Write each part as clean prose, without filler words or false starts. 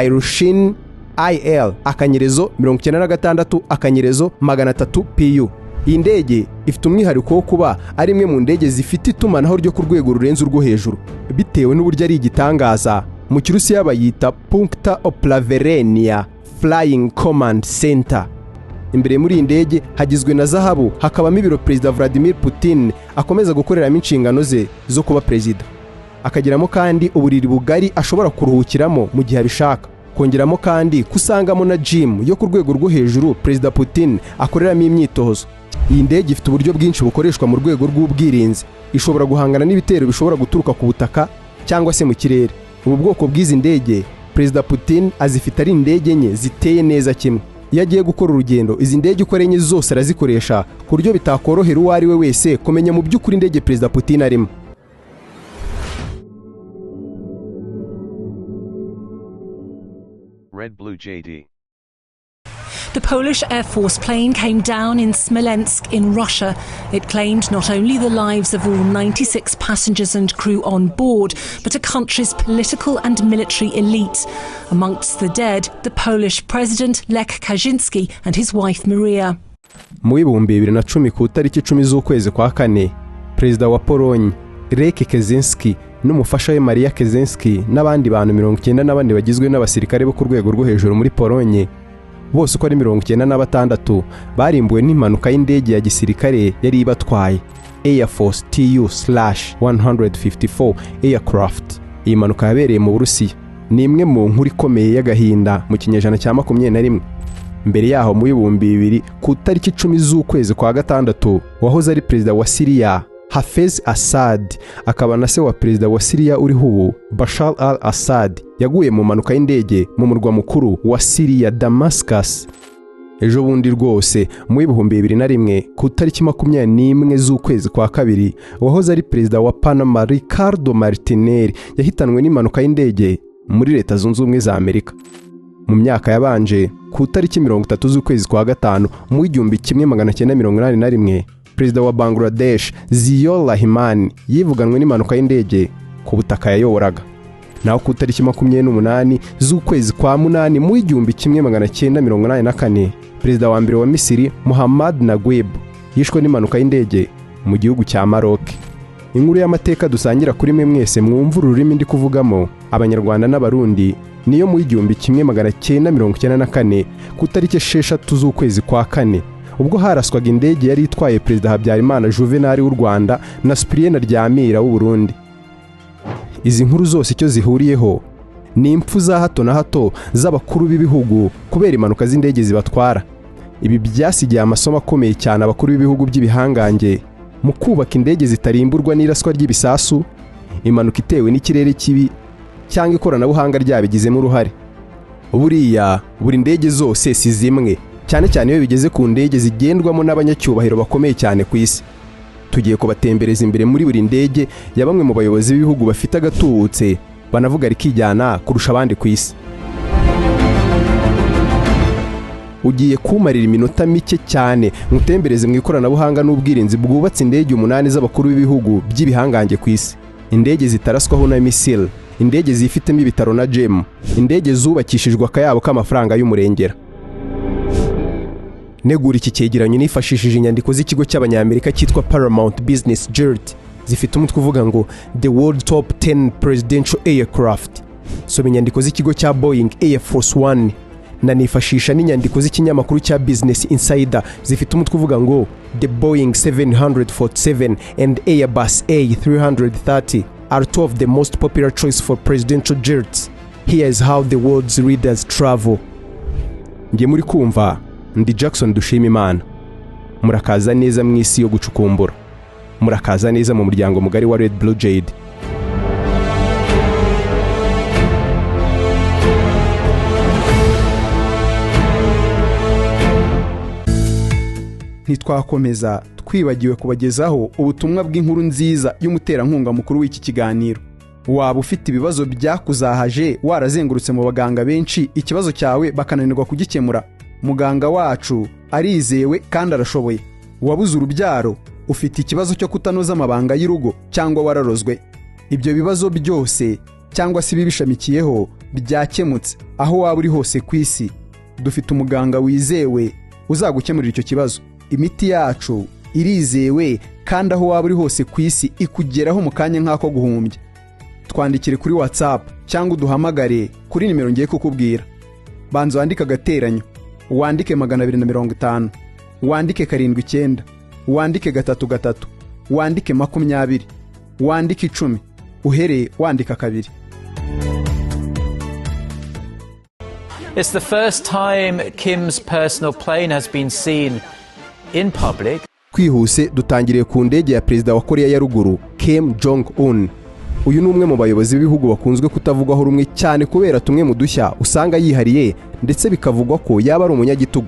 Ilyushin IL akanyerezo 96 akanyerezo 300 PU. Iyi ndege ifite umwihariko wo kuba ari imwe mu ndege zifite itumanaho ryo ku rwego rurenze urwo hejuru, bitewe n'uburyo ari igitangaza. Mu Kirusiya bayita Punkta Oplaverenia Flying Command Center. Imbere muri iyi ndege hagizwe na zahabu, hakabamo ibiro Perezida Vladimir Putin akomeza gukoreramo inshingano ze zo kuba perezida. Akagiramo kandi uburiri bugari ashobora kuruhukiramo mu gihe abishaka. Kongeramo kandi kusangamo na gym yo ku rwego rwo hejuru Perezida Putin akoreramo imyitozo. Iyi ndege ifite uburyo bwinshi bukoreshwa mu rwego rw'ubwirinzi. Ishobora guhangana n'ibitero bishobora guturuka ku butaka cyangwa se mu kirere. Ubu bwoko bw'izi ndege Perezida Putin azifite ari indege enye ziteye neza kimwe. Iyo agiye gukora urugendo, izi ndege uko ari enye zose arazikoresha ku buryo bitakorohera uwo ari we wese kumenya mu by'ukuri indege Perezida Putin arimo. Red Blue JD. The Polish Air Force plane came down in Smolensk in Russia. It claimed not only the lives of all 96 passengers and crew on board, but a country's political and military elite. Amongst the dead, the Polish president Lech Kaczynski and his wife Maria. Mu 2010 ku itariki 10 z'ukwezi kwa kane, Perezida wa Polonye Lech Kaczynski n'umufasha we Maria Kaczynski n'abandi bantu 94 bagizwe n'abasirikare bo ku rwego rwo hejuru muri Polonye, bose uko ari 96 barimbuwe n'impanuka y'indege ya gisirikare yari ibatwaye Air Force TU/154 aircraft. Iyi mpanuka yabereye mu Burusiya ni imwe mu nkuru ikomeye y'agahinda mu kinyejana cya 21. Mbere yaho mu 2000 ku itariki 10 z'ukwezi kwa gatandatu, wahoze ari perezida wa Syria Hafez Assad akaba na se wa perezida wa Syria uriho ubu Bashar al-Assad yaguye mu mpanuka y'indege mu murwa mukuru wa Syria Damascus. Ejo bundi rwose mu 2001 ku itariki 21 z'ukwezi kwa kabiri, wahoze ari perezida wa Panama Ricardo Martinelli yahitanwe n'impanuka y'indege muri Leta Zunze Ubumwe za Amerika. Mu myaka yabanje ku itariki 30 z'ukwezi kwa gatanu mu 1981, Perezida wa Bangladesh Ziaur Rahman yivuganwe n'impanuka y'indege ku butaka yayoboraga. Naho ku itariki 28 z'ukwezi kwa munani mu 1984, Perezida wa mbere wa Misiri Muhammad Naguib yishwe n'impanuka y'indege mu gihugu cya Maroc. Inkuru y'amateka dusangira kuri mwe mwese mwumva ururimi ndi kuvugamo, Abanyarwanda n'Abarundi, niyo mu 1994 ku itariki 6 z'ukwezi kwa kane, ubwo haraswaga indege yari itwaye Perezida Habyarimana Juvenal w'u Rwanda na Cyprien Ntaryamira w'u Burundi. Izi nkuru zose icyo zihuriyeho ni impfu za hato na hato z'abakuru b'ibihugu kubera impanuka z'indege zibatwara. Ibi byasigiye amasomo akomeye cyane abakuru b'ibihugu by'ibihangange mu kubaka indege zitarimburwa n'iraswa ry'ibisasu, impanuka itewe n'ikirere kibi cyangwa ikoranabuhanga ryabigizemo uruhare. Buriya buri ndege zose si zimwe, cyane cyane iyo bigeze ku ndege zigendwamo n'abanyacyubahiro bakomeye cyane ku isi. Tugiye kubatembereza imbere muri buri ndege ya bamwe mu bayobozi b'ibihugu bafite agatubutse banavuga rikijyana kurusha abandi ku isi. Ugiye kumarira iminota mike cyane mutembereze mu ikoranabuhanga n'ubwirinzi bwubatse indege 8 z'abakuru b'ibihugu by'ibihangange ku isi. Indege zitaraswaho na misile, indege zifitemo ibitaro na gym, indege zubakishijwe akayabo k'amafaranga y'umurengera. Negura iki cyegeranyo nifashishije inyandiko z'ikigo cy'Abanyamerika cyitwa Paramount Business Jet zifite umutwe uvuga ngo The World Top 10 Presidential Aircraft. Soma inyandiko z'ikigo cya Boeing Air Force One, na nifashisha n'inyandiko z'ikinyamakuru cya Business Insider zifite umutwe uvuga ngo The Boeing 747 and Airbus A330 are two of the most popular choice for presidential jets. Here is how the world's leaders travel. Ngiye muri kumva ndi Jackson Dushimimana. Murakaza neza mu isi yo gucukumbura. Murakaza neza mu muryango mugari wa Red Blue Jade. Ntitwakomeza twibagiwe kubagezaho ubutumwa bw'inkuru nziza y'umuterankunga mukuru w'iki kiganiro. Waba ufite ibibazo byakuzahaje, warazengurutse mu baganga benshi, ikibazo cyawe bakananirwa kugikemura. Muganga wacu arizewe kandi arashoboye. Wabuze urubyaro, ufite ikibazo cyo kutanoza amabanga y'urugo cyangwa wararozwe. Ibyo bibazo byose cyangwa se ibibishamikiyeho Byakemutse aho waba uri hose ku isi, dufite umuganga wizewe uzagukemurira icyo kibazo. Imiti yacu irizewe kandi aho waba uri hose ku isi ikugeraho mu kanya nk'ako guhumbya. Twandikire kuri WhatsApp cyangwa uduhamagare kuri nimero ngiye kukubwira. Banza wandike agateranyo, wandike 250, wandike 79, wandike 33, wandike 20, wandike 10, uhereye wandika 2. It's the first time Kim's personal plane has been seen in public. Kwihuse dutangiriye ku ndege ya perezida wa Korea ya Ruguru Kim Jong Un. Uyu ni umwe mu bayobozi b'ibihugu bakunzwe kutavugwaho rumwe cyane kubera tumwe mu dushya usanga yihariye, ndetse bikavugwa ko yaba ari umunyagitugu.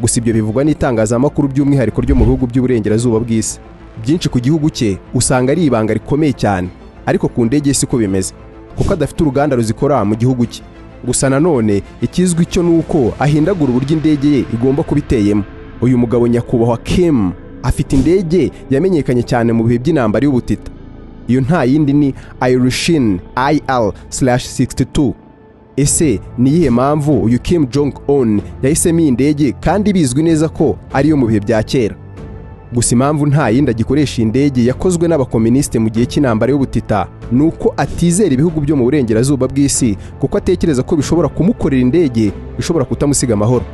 Gusa ibyo bivugwa n'itangazamakuru by'umwihariko ryo mu bihugu by'uburengerazuba bw'isi. Byinshi ku gihugu cye usanga ari ibanga rikomeye cyane, ariko ku ndege siko bimeze kuko adafite uruganda ruzikora mu gihugu cye. Gusa nanone ikizwi cyo nuko ahindagura uburyo indege ye igomba kuba iteyemo. Uyu mugabo nyakubahwa Kim afite indege yamenyekanye cyane mu bihe by'intambara y'ubutita. Iyo nta yindi ni Ilyushin IL/62. Ese ni iyihe mpamvu uyu Kim Jong Un yahisemo iyi ndege kandi bizwi neza ko ariyo mu bihe bya kera? Gusa impamvu nta yindi agikoresha indege yakozwe n'abakomunisite mu gihe cy'intambara y'ubutita ni uko atizera ibihugu byo mu burengerazuba bw'isi, kuko atekereza ko bishobora kumukorera indege ishobora kutamusiga amahoro.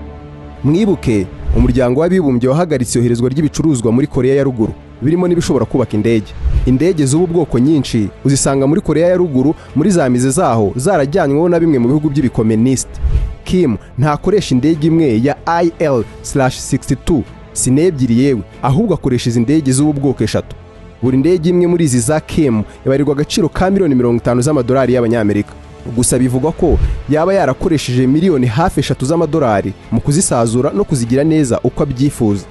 Mwibuke umuryango w'abibumbye wahagaritse iyoherezwa ry'ibicuruzwa muri Korea ya Ruguru, birimo n'ibishobora kubaka indege. Indege z'ubu bwoko nyinshi uzisanga muri Korea ya Ruguru muri za mize zaho zarajyanyweho na bimwe mu bihugu by'ibikomunisite. Kim ntakoresha indege imwe ya IL/62, si n'ebyiri yewe, ahubwo akoresha izi ndege z'ubu bwoko eshatu. Buri ndege imwe muri izi za Kim ibarirwa agaciro ka miliyoni 50 z'amadolari y'abanyamerika. Gusa bivugwa ko yaba yarakoresheje miliyoni hafi 3 z'amadolari mu kuzisazura no kuzigira neza uko abyifuza.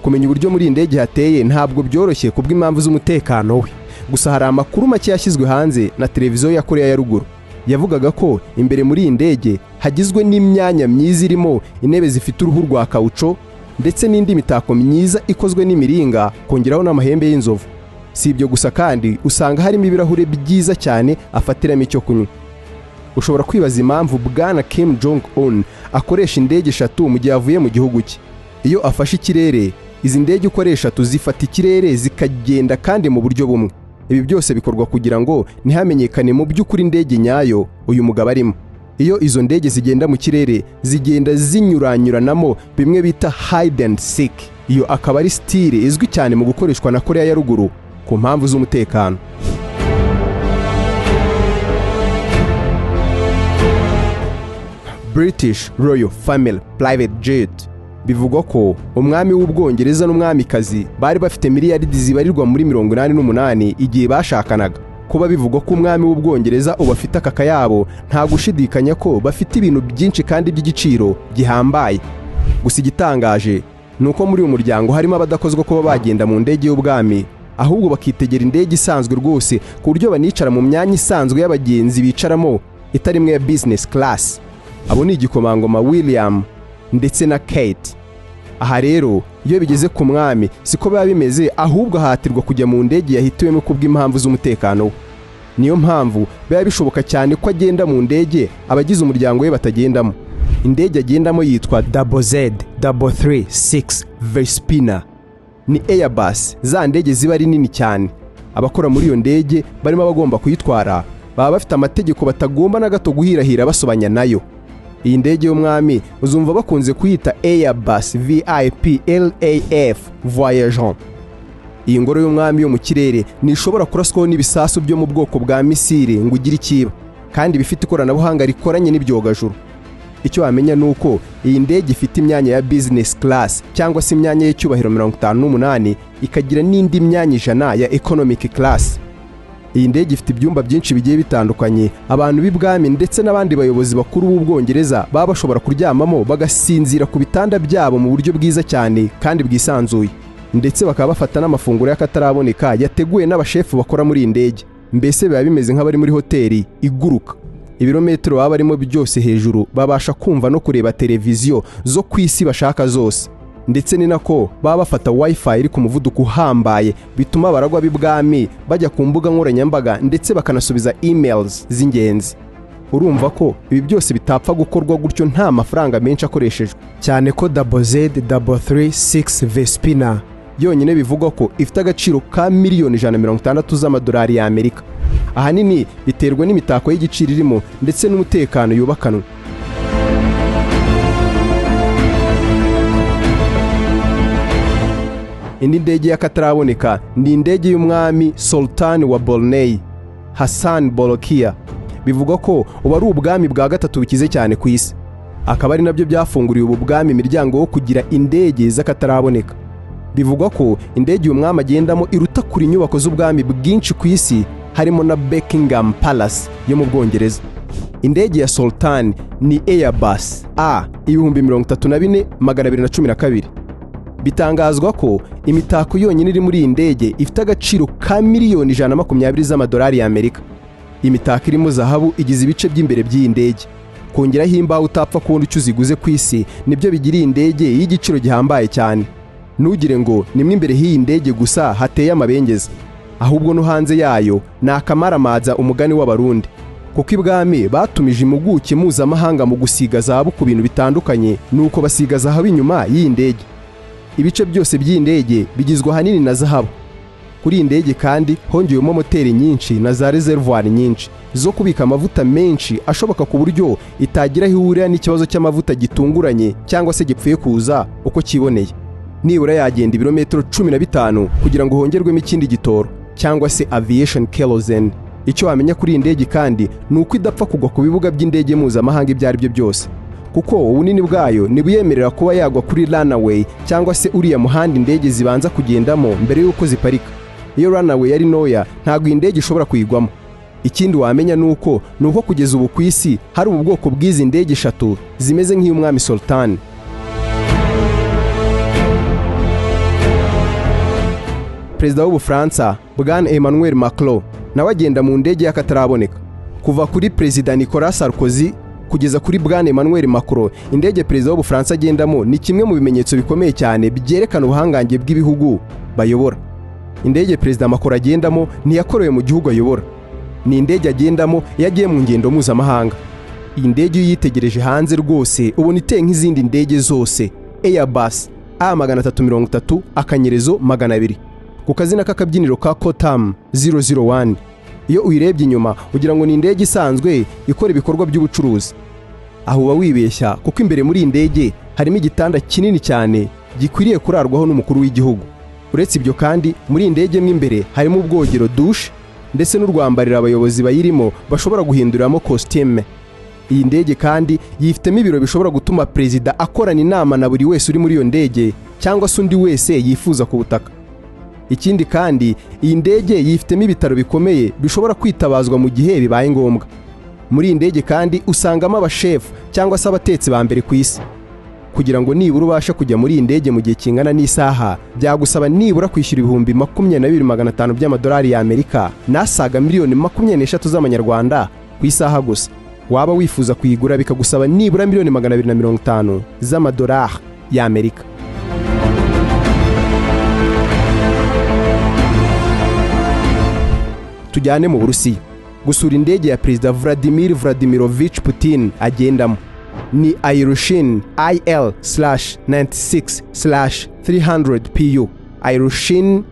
Kumenya uburyo muri iyi ndege hateye ntabwo byoroshye kubw'impamvu z'umutekano we. Gusa hari amakuru make yashyizwe hanze na televiziyo ya Korea ya Ruguru yavugaga ko imbere muri iyi ndege hagizwe n'imyanya myiza irimo intebe zifite uruhu rwa kauco ndetse n'indi mitako myiza ikozwe n'imiringa, kongeraho n'amahembe y'inzovu. Si ibyo gusa kandi usanga harimo ibirahure byiza cyane afatiramo icyo kunywa. Ushobora kwibaza impamvu bwana Kim Jong Un akoresha indege eshatu mu gihe avuye mu gihugu cye. Iyo afashe ikirere, izi ndege uko ari eshatu zifata ikirere zikagenda kandi mu buryo bumwe. Ibi byose bikorwa kugira ngo ntihamenyekane mu by'ukuri indege nyayo uyu mugabo arimo. Iyo izo ndege zigenda mu kirere zigenda zinyuranyuranamo bimwe bita hide and seek. Iyo akaba ari style izwi cyane mu gukoreshwa na Korea ya Ruguru ku mpamvu z'umutekano. British Royal Family Private Jet. Bivugwa ko umwami w'Ubwongereza n'umwamikazi bari bafite miliyaridi zibarirwa muri 88 igihe bashakanaga. Kuba bivugwa ko umwami w'Ubwongereza ubu afite akaka yabo, nta gushidikanya ko bafite ibintu byinshi kandi by'igiciro gihambaye. Gusa igitangaje ni uko muri uyu muryango harimo abadakozwa kuba bagenda mu ndege y'ubwami, ahubwo bakitegera indege isanzwe rwose ku buryo banicara mu myanya isanzwe y'abagenzi bicaramo itari imwe ya business class. Abo ni igikomangoma William ndetse na Kate. Aha rero iyo bigeze ku mwami siko biba bimeze, ahubwo ahatirwa kujya mu ndege yahitiwemo kubw'impamvu z'umutekano we. Niyo mpamvu biba bishoboka cyane ko agenda mu ndege abagize umuryango we batagendamo. Indege agendamo yitwa ZZ336 Vespina. Ni Airbus, za ndege ziba ari nini cyane. Abakora muri iyo ndege barimo abagomba kuyitwara baba bafite amategeko batagomba na gato guhirahira basobanya nayo. Iyi ndege y'umwami uzumva bakunze kuyita Airbus VIP LAF Voyageur. Iyi ngoro y'umwami yo mu kirere ntishobora kuraswaho n'ibisasu byo mu bwoko bwa misile ngo ugire ikiba, kandi bifite ikoranabuhanga rikoranye n'ibyogajuru. Icyo wamenya ni uko iyi ndege ifite imyanya ya business class cyangwa se imyanya y'icyubahiro 58, ikagira n'indi myanya 100 ya economic class. Iyi ndege ifite ibyumba byinshi bigiye bitandukanye abantu b'ibwami ndetse n'abandi bayobozi bakuru b'Ubwongereza baba bashobora kuryamamo bagasinzira ku bitanda byabo mu buryo bwiza cyane kandi bwisanzuye, ndetse bakaba bafata n'amafunguro y'akataraboneka yateguwe n'abashefu bakora muri iyi ndege. Mbese biba bimeze nk'abari muri hoteli iguruka. Ibirometero baba barimo byose hejuru babasha kumva no kureba televiziyo zo ku isi bashaka zose, ndetse ni nako baba bafata wifi iri ku muvuduko uhambaye bituma abaragwa b'ibwami bajya ku mbuga nkoranyambaga ndetse bakanasubiza emails z'ingenzi. Urumva ko ibi byose bitapfa gukorwa gutyo nta mafaranga menshi akoreshejwe, cyane ko ZZ336 Vespina yonyine bivugwa ko ifite agaciro ka miliyoni 160 z'amadolari y'Amerika. Ahanini biterwa n'imitako y'igiciro irimo ndetse n'umutekano yubakanwe. Indi ndege y'akataraboneka ni indege y'umwami Sultan wa Brunei, Hassan Bolkiah. Bivugwa ko ubu ari ubwami bwa gatatu bukize cyane ku isi, akaba ari nabyo byafunguriye ubu bwami imiryango wo kugira indege z'akataraboneka. Bivugwa ko indege uyu mwami agendamo iruta kure inyubako z'ubwami bwinshi ku isi, harimo na Buckingham Palace yo mu Bwongereza. Indege ya Sultan ni Airbus A 34212. Bitangazwa ko imitako yonyine iri muri iyi ndege ifite agaciro ka miliyoni 120 z'amadolari y'Amerika. Imitako irimo zahabu igize ibice by'imbere by'iyi ndege. Kongeraho imbaho utapfa kubona icyo uziguze ku isi nibyo bigira iyi ndege y'igiciro gihambaye cyane. Ntugire ngo nimwe imbere h'iyi ndege gusa hateye amabengeza, ahubwo no hanze yayo ni akamaramaza umugani w'Abarundi, kuko ibwami batumije impuguke mpuzamahanga mu gusiga zahabu ku bintu bitandukanye, nuko basiga zahabu inyuma y'iyi ndege. Ibice byose by'iyi ndege bigizwe ahanini na zahabu. Kuri iyi ndege kandi hongewemo moteri nyinshi na za reservoir nyinshi zo kubika amavuta menshi ashoboka, ku buryo itagira aho ihurira n'ikibazo cy'amavuta gitunguranye cyangwa se gipfuye kuza uko kiboneye. Nibura yagenda ibirometero 15 kugira ngo hongerwemo ikindi gitoro cyangwa se aviation kerosene. Icyo wamenya kuri iyi ndege kandi ni uko idapfa kugwa ku bibuga by'indege mpuzamahanga ibyo ari byo byose, kuko ubunini bwayo ntibuyemerera kuba yagwa kuri runway cyangwa se uriya muhanda indege zibanza kugendamo mbere y'uko ziparika. Iyo runway yari ntoya ntabwo iyi ndege ishobora kuyigwamo. Ikindi wamenya ni uko kugeza ubu ku isi hari ubu bwoko bw'izi ndege eshatu zimeze nk'iy'umwami Sultan. Perezida w'Ubufaransa Bwana Emmanuel Macron nawe agenda mu ndege y'akataraboneka. Kuva kuri Perezida Nicolas Sarkozy kugeza kuri Bwana Emmanuel Macron, indege Perezida w'Ubufaransa agendamo ni kimwe mu bimenyetso bikomeye cyane byerekana ubuhangange bw'ibihugu bayobora. Indege Perezida Macron agendamo ntiyakorewe mu gihugu ayobora, ni indege agendamo iyo agiye mu ngendo mpuzamahanga. Iyi ndege iyo uyitegereje hanze rwose ubona iteye nk'izindi ndege zose. Airbus A330 akanyerezo 200 ku kazina k'akabyiniro ka Cotam 001. Iyo uyirebye inyuma ugira ngo ni indege isanzwe ikora ibikorwa by'ubucuruzi. Aho uba wibeshya, kuko imbere muri iyi ndege harimo igitanda kinini cyane gikwiriye kurarwaho n'umukuru w'igihugu. Uretse ibyo kandi muri iyi ndege mo imbere harimo ubwogero douche ndetse n'urwambariro abayobozi bayirimo bashobora guhinduriramo costume. Iyi ndege kandi yifitemo ibiro bishobora gutuma perezida akorana inama na buri wese uri muri iyo ndege cyangwa se undi wese yifuza ku butaka. Ikindi kandi iyi ndege yifitemo ibitaro bikomeye bishobora kwitabazwa mu gihe bibaye ngombwa. Muri iyi ndege kandi usangamo abashefu cyangwa se abatetsi ba mbere ku isi. Kugira ngo nibura ubashe kujya muri iyi ndege mu gihe kingana n'isaha, byagusaba nibura kwishyura 22,500 by'amadolari y'Amerika n'asaga miliyoni 23 z'amanyarwanda ku isaha gusa. Waba wifuza kuyigura bikagusaba nibura miliyoni 250 z'amadolari y'Amerika. Tujyane mu Burusiya gusura indege ya Perezida Vladimir Vladimirovich Putin agendamo. Ni Ilyushin IL/96/300 PU. Ilyushin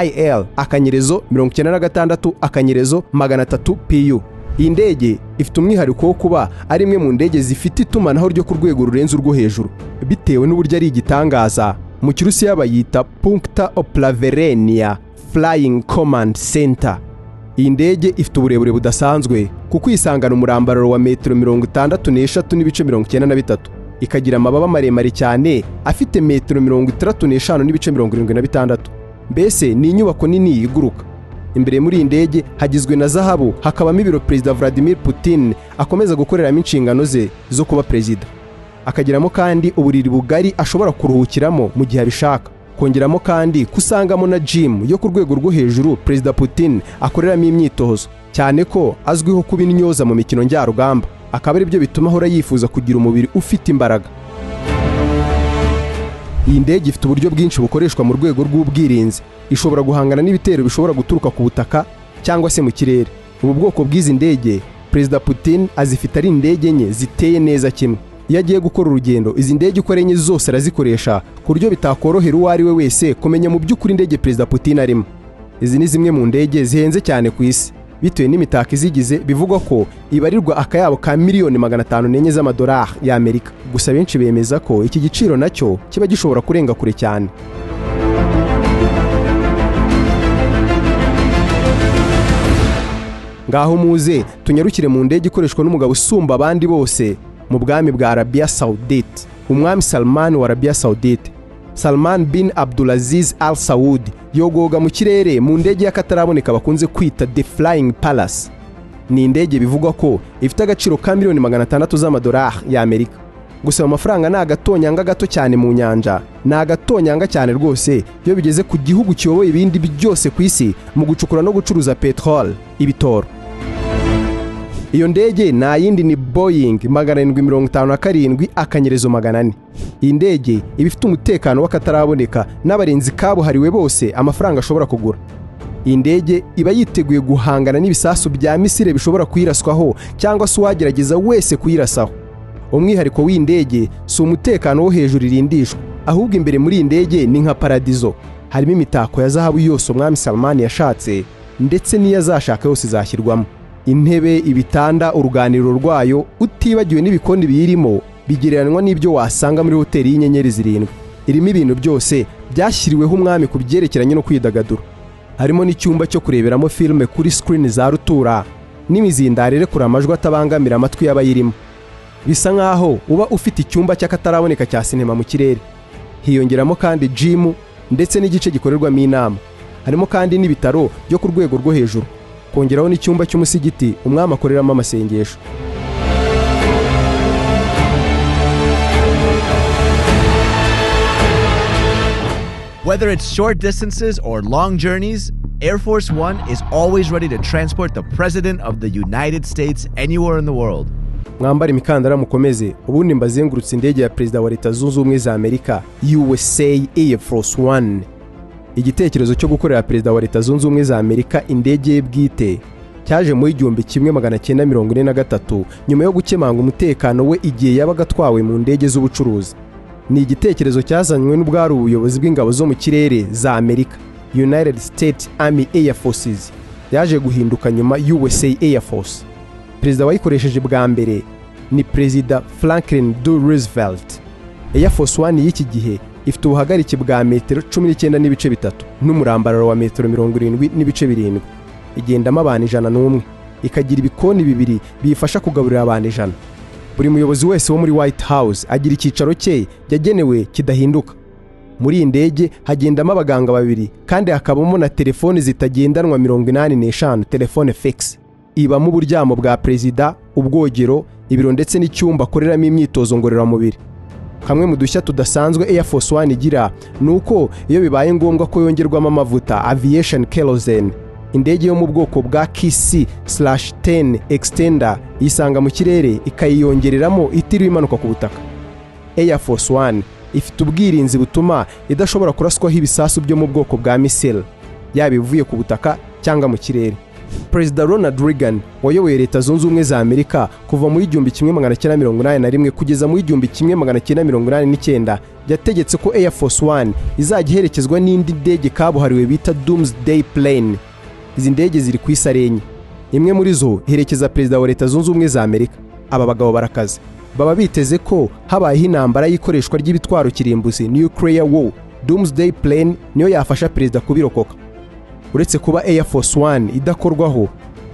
IL akanyerezo 96 akanyerezo 300 PU. Iyi ndege ifite umwihariko wo kuba ari imwe mu ndege zifite itumanaho ryo ku rwego rurenze urwo hejuru, bitewe n'uburyo ari igitangaza. Mu Kirusiya bayita Punkta Oplaverenia Flying Command Center. Iyi ndege ifite uburebure budasanzwe kuko isangana umurambararo wa metero 63.93, ikagira amababa maremare cyane afite metero 65.76. Mbese ni inyubako nini iguruka. Imbere muri iyi ndege hagizwe na zahabu, hakabamo ibiro Perezida Vladimir Putin akomeza gukoreramo inshingano ze zo kuba perezida. Akagiramo kandi uburiri bugari ashobora kuruhukiramo mu gihe abishaka. Kongeramo kandi kusangamo na gym yo ku rwego rwo hejuru Perezida Putin akoreramo imyitozo, cyane ko azwiho kuba intyoza mu mikino njyarugamba, akaba ari byo bituma ahora yifuza kugira umubiri ufite imbaraga. Iyi ndege ifite uburyo bwinshi bukoreshwa mu rwego rw'ubwirinzi. Ishobora guhangana n'ibitero bishobora guturuka ku butaka cyangwa se mu kirere. Ubu bwoko bw'izi ndege Perezida Putin azifite ari indege enye ziteye neza kimwe. Iyo agiye gukora urugendo, izi ndege uko ari enye zose arazikoresha ku buryo bitakorohera uwo ari we wese kumenya mu by'ukuri indege Perezida Putin arimo. Izi ni zimwe mu ndege zihenze cyane ku isi bitewe n'imitako izigize, bivugwa ko ibarirwa akayabo ka miliyoni 504 z'amadolari y'Amerika. Gusa benshi bemeza ko iki giciro nacyo kiba gishobora kurenga kure cyane. Ngaho muze tunyarukire mu ndege ikoreshwa n'umugabo usumba abandi bose mu bwami bwa Arabia Saudite, umwami Salman wa Arabia Saudite. Salman bin Abdulaziz Al Saud yogoga mu kirere mu ndege y'akataraboneka bakunze kwita The Flying Palace. Ni indege bivugwa ko ifite agaciro ka miliyoni 600 z'amadolari y'Amerika. Gusa amafaranga ni agatonyanga gato cyane mu nyanja, ni agatonyanga cyane rwose iyo bigeze ku gihugu kiyoboye ibindi byose ku isi mu gucukura no gucuruza petrol, ibitoro. Iyo ndege nta yindi ni Boeing 757-400. Iyi ndege iba ifite umutekano w'akataraboneka n'abarinzi kabuhariwe bose amafaranga ashobora kugura. Iyi ndege iba yiteguye guhangana n'ibisasu bya misile bishobora kuyiraswaho cyangwa se uwagerageza wese kuyirasaho. Umwihariko w'iyi ndege si umutekano wo hejuru irindishwa, ahubwo imbere muri iyi ndege ni nka paradizo. Harimo imitako ya zahabu yose umwami Salman yashatse, ndetse n'iyo azashaka yose izashyirwamo. Intebe, ibitanda, uruganiriro rwayo, utibagiwe n'ibikoni biyirimo, bigereranywa n'ibyo wasanga muri hoteli y'inyenyeri 7. Irimo ibintu byose byashyiriweho umwami ku byerekeranye no kwidagadura. Harimo n'icyumba cyo kureberamo filime kuri screen za rutura, n'imizindaro irekura amajwi atabangamira amatwi y'abayirimo. Bisa nkaho uba ufite icyumba cy'akataraboneka cya sinema mu kirere. Hiyongeramo kandi gym ndetse n'igice gikorerwamo inama. Harimo kandi n'ibitaro byo ku rwego rwo hejuru, kongeraho n'icyumba cy'umusigiti umwami akoreramo amasengesho. Whether it's short distances or long journeys, Air Force One is always ready to transport the President of the United States anywhere in the world. Mwambare imikandara mukomeze, ubundi mbazengurutse indege ya Perezida wa Leta Zunze Ubumwe za Amerika, USA Air Force One. Igitekerezo cyo gukorera Perezida wa Leta Zunze Ubumwe za Amerika indege ye bwite cyaje mu 1943 nyuma yo gukemanga umutekano we igihe yabaga atwawe mu ndege z'ubucuruzi. Ni igitekerezo cyazanywe n'ubwari ubuyobozi bw'ingabo zo mu kirere za Amerika, United States Army Air Forces, yaje guhinduka nyuma USA Air Force. Perezida wayikoresheje bwa mbere ni Perezida Franklin D. Roosevelt. Air Force One y'iki gihe ifite ubuhagarike bwa metero 19.3 n'umurambararo wa metero 70.7. Igendamo abantu 101, ikagira ibikoni 2 biyifasha kugaburira abantu 100. Buri muyobozi wese wo muri White House agira icyicaro cye yagenewe kidahinduka. Muri iyi ndege hagendamo abaganga 2 kandi hakabamo na telefoni zitagendanwa 85, telefone fixe. Ibamo uburyamo bwa perezida, ubwogero, ibiro ndetse n'icyumba akoreramo imyitozo ngororamubiri. Kamwe mu dushya tudasanzwe Air Force One igira ni uko iyo bibaye ngombwa ko yongerwamo amavuta aviation kerosene, indege yo mu bwoko bwa KC-10 Extender yisanga mu kirere ikayiyongereramo itiriwe imanuka ku butaka. Air Force One ifite ubwirinzi butuma idashobora kuraswaho ibisasu byo mu bwoko bwa missile, yaba ivuye ku butaka cyangwa mu kirere. Perezida Ronald Reagan wayoboye Leta Zunze Ubumwe za Amerika kuva muri 1981 kugeza muri 1989 yategetse ko Air Force One izajya iherekezwa n'indi ndege kabuhariwe bita Doomsday Plane. Izi ndege ziri ku isi ari enye. Imwe muri zo iherekeza Perezida wa Leta Zunze Ubumwe za Amerika. Aba bagabo barakaze, baba biteze ko habayeho intambara y'ikoreshwa ry'ibitwaro kirimbuzi, nuclear war. Doomsday Plane niyo yafasha perezida kubirokoka. Uretse kuba Air Force One idakorwaho,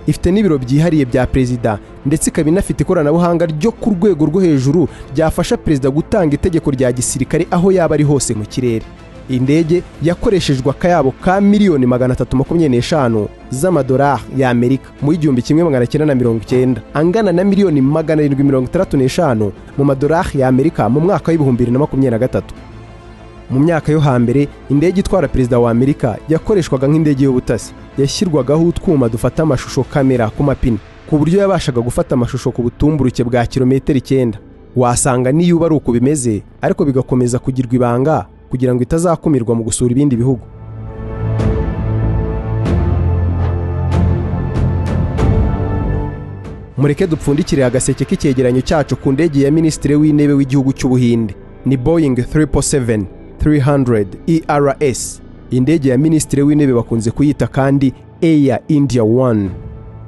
ifite n'ibiro byihariye bya perezida, ndetse ikaba inafite ikoranabuhanga ryo ku rwego rwo hejuru ryafasha perezida gutanga itegeko rya gisirikare aho yaba ari hose mu kirere. Indege yakoreshejwe akayabo ka miliyoni 325 z'amadolari y'Amerika mu 1990, angana na miliyoni 765 mu madolari y'Amerika mu mwaka wa 2023. Mu myaka yo hambere, indege itwara perezida wa Amerika yakoreshwaga nk'indege y'ubutasi. Yashyirwagaho utwuma dufata amashusho, kamera ku mapine, ku buryo yabashaga gufata amashusho ku butumburuke bwa kilometero 9. Wasanga niyo uba ari uko bimeze, ariko bigakomeza kugirwa ibanga kugira ngo itazakumirwa mu gusura ibindi bihugu. Mureke dupfundikire agaseke k'icyegeranyo cyacu ku ndege ya Minisitiri w'Intebe w'igihugu cy'Ubuhinde. Ni Boeing 777 300 ERS. Indege ya Minisitiri w'Intebe bakunze kuyita kandi Air India 1.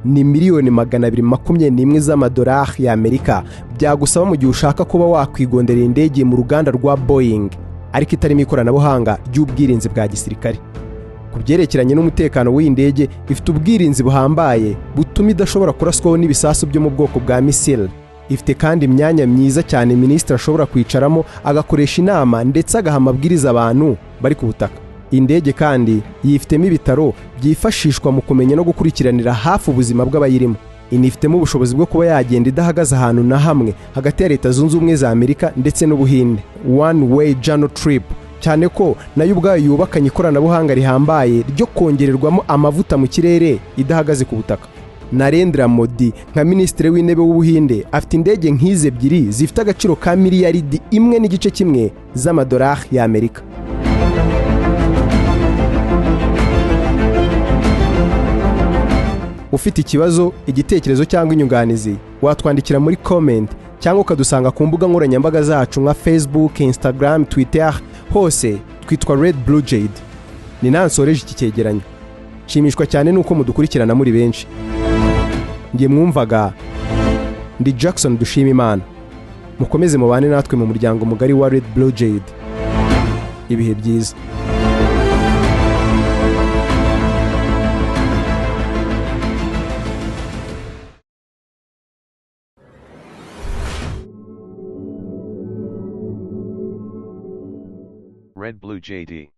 Ni 221 miliyoni z'amadolari y'Amerika byagusaba mu gihe ushaka kuba wakwigondera indege mu ruganda rwa Boeing, ariko itarimo ikoranabuhanga ry'ubwirinzi bwa gisirikare. Ku byerekeranye n'umutekano w'iyi ndege, ifite ubwirinzi buhambaye butuma idashobora kuraswaho n'ibisasu byo mu bwoko bwa misile. Ifite kandi imyanya myiza cyane minisitiri ashobora kwicaramo agakoresha inama ndetse agaha amabwiriza abantu bari ku butaka. Indege kandi yifitemo ibitaro byifashishwa mu kumenya no gukurikiranira hafi ubuzima bw'abayirimo. Inifitemo ubushobozi bwo kuba yagenda idahagaze ahantu na hamwe hagati ya Leta Zunze Ubumwe za Amerika ndetse n'Ubuhinde, one way journey trip, cyane ko nayo ubwayo yubakanye ikoranabuhanga rihambaye ryo kongererwamo amavuta mu kirere idahagaze ku butaka. Narendra Modi nka Minisitiri w'Intebe w'Ubuhinde afite indege nk'izi ebyiri zifite agaciro ka miliyaridi 1.1 z'amadolari y'Amerika. Ufite ikibazo, igitekerezo cyangwa inyunganizi, watwandikira muri comment cyangwa ukadusanga ku mbuga nkoranyambaga zacu nka Facebook, Instagram, Twitter, hose twitwa Red Blue Jade. Ni nansoreje iki cyegeranyo. Nshimishwa cyane nuko mudukurikirana muri benshi. Njye mwumvaga ndi Jackson Dushima Imana. Mukomeze mubane natwe mu muryango mugari wa Red Blue Jade. Ibihe byiza. Red Blue JD.